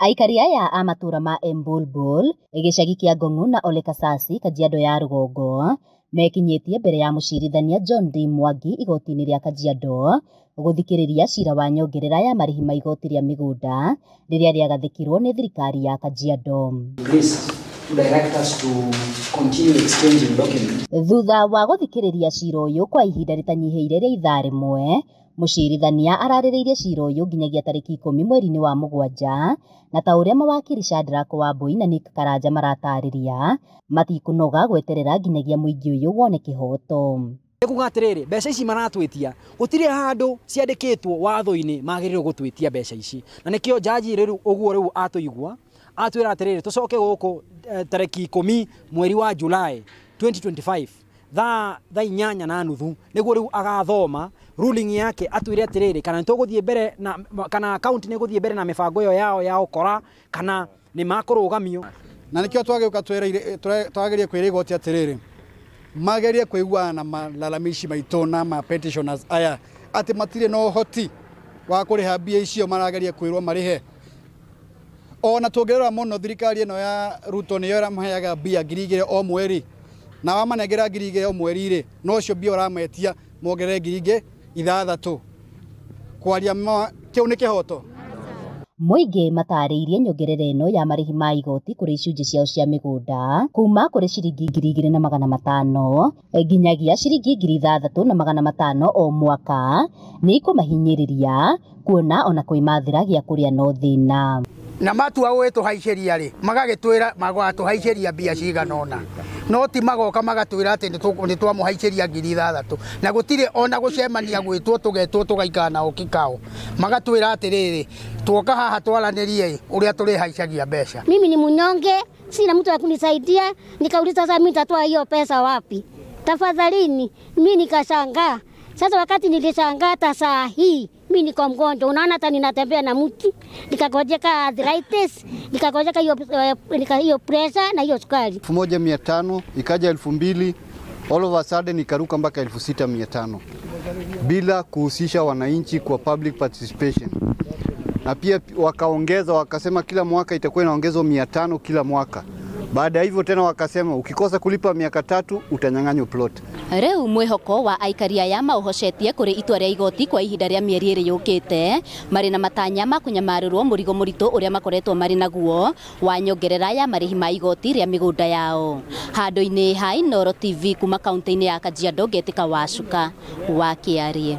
Aikari aya a matũra ma Embulbul, gĩcagi kĩa Ngong'u na Ole Kasasi, Kajiado ya rũgongo, mekinyĩtie mbere ya mũcirithania John D Mwangi igoti-inĩ rĩa Kajiado gũthikĩrĩria cira wa nyongerera ya marĩhi ma igoti rĩa mĩgũnda rĩrĩa rĩagathĩkirwo nĩ thirikari ya Kajiado. Please direct us to continue exchanging documents. Thutha wa gũthikĩrĩria cira ũyũ kwa ihinda rĩtanyihĩire rĩa ithaa rĩmwe, mũcirithania ararĩrĩirie cira ũyũ nginyagia tarĩki 10 mweri-inĩ wa mũgwanja, na ta ũrĩa mawakiri Shadrack Wambui na Nick Karanja maratarĩria, matikũnoga gweterera nginyagia mũingĩ ũyũ wone kĩhoto. Kuga atĩrĩrĩ, mbeca ici maratwĩtia gũtirĩ handũ ciandĩkĩtwo watho-inĩ magĩrĩirwo gũtwĩtia mbeca ici, na nĩkĩo jaji rĩu ũguo rĩu atũigua atwĩra atĩrĩrĩ tũcoke gũkũ tarĩki 10 mweri wa July 2025 thaa 8:30 nĩguo rĩu agathoma ruling yake atwĩre atĩrĩrĩ kana nĩtũgũthiĩ mbere na kana county nĩgũthiĩ mbere na mĩbango ĩyo yao ya ũkora kana nĩ makũrũgamio. Na nĩkĩo twagĩũka twagerie kwĩra igoti atĩrĩrĩ magerie kuiguana na malalamishi maitũ na ma petitioners aya atĩ matirĩ na ũhoti wa kũrĩha mbia icio marageria kwĩrwo marĩhe. Ona tũngĩrora mũno thirikari ĩno ya Ruto nĩyo ĩramaheaga mbia 2,000 o mweri, na wamanengera 2,000 o mweri rĩ, no cio mbia ũrametia mongerere 6,000. Kwaria kĩu nĩ kĩhoto. Mũingĩ matarĩirie nyongerera ĩno ya marĩhi ma igoti kũrĩ icunjĩ ciao cia mĩgũnda kuma kũrĩ ciringi 2,500 nginyagia ciringi 6,500 o mwaka nĩ ikũmahinyĩrĩria kuona ona kwĩmathĩra gĩa kũrĩa no thĩna. Na matua gũgĩtũhaicĩria rĩ, magagĩtwĩra magatũhaicĩria mbia cigana ũna, no ti magoka magatwĩra atĩ nĩ twamũhaicĩria 6,000, na gũtirĩ ona gũcemania gwĩtwo tũgetwo tũgaikara nao kikao, magatwĩra atĩrĩrĩ tuoka haha twaranĩrie ũrĩa tũrĩhaicagia mbeca. Mimi ni mnyonge, sina mtu wa kunisaidia, nikauliza sasa mimi nitatoa hiyo pesa wapi? Tafadhalini, mimi nikashangaa. Sasa wakati nilishangaa hata saa hii mimi niko mgonjwa, unaona hata ninatembea na mti, nikagojeka arthritis, nikagojeka hiyo pressure na hiyo sukari. 1,500 ikaja 2,000, all of a sudden ikaruka mpaka 6,500 bila kuhusisha wananchi kwa public participation. Na pia wakaongeza wakasema kila mwaka itakuwa inaongezwa 500 kila mwaka. Baada ya hivyo tena wakasema ukikosa kulipa miaka 3 utanyang'anywa plot. Rĩu mwĩhoko wa aikari aya maũhocetie kũrĩ itua rĩa igoti kwa ihinda rĩa mĩeri 2 yũkĩte, marĩ na matanya ma kũnyamarĩrwo mũrigo mũritũ ũrĩa makoretwo marĩ naguo wa nyongerera ya marĩhi ma igoti rĩa mĩgũnda yao. Handũ-inĩ ha Inooro TV kuma kaunti-inĩ ya Kajiado, Ngetĩka Wacuka wa Kĩarie.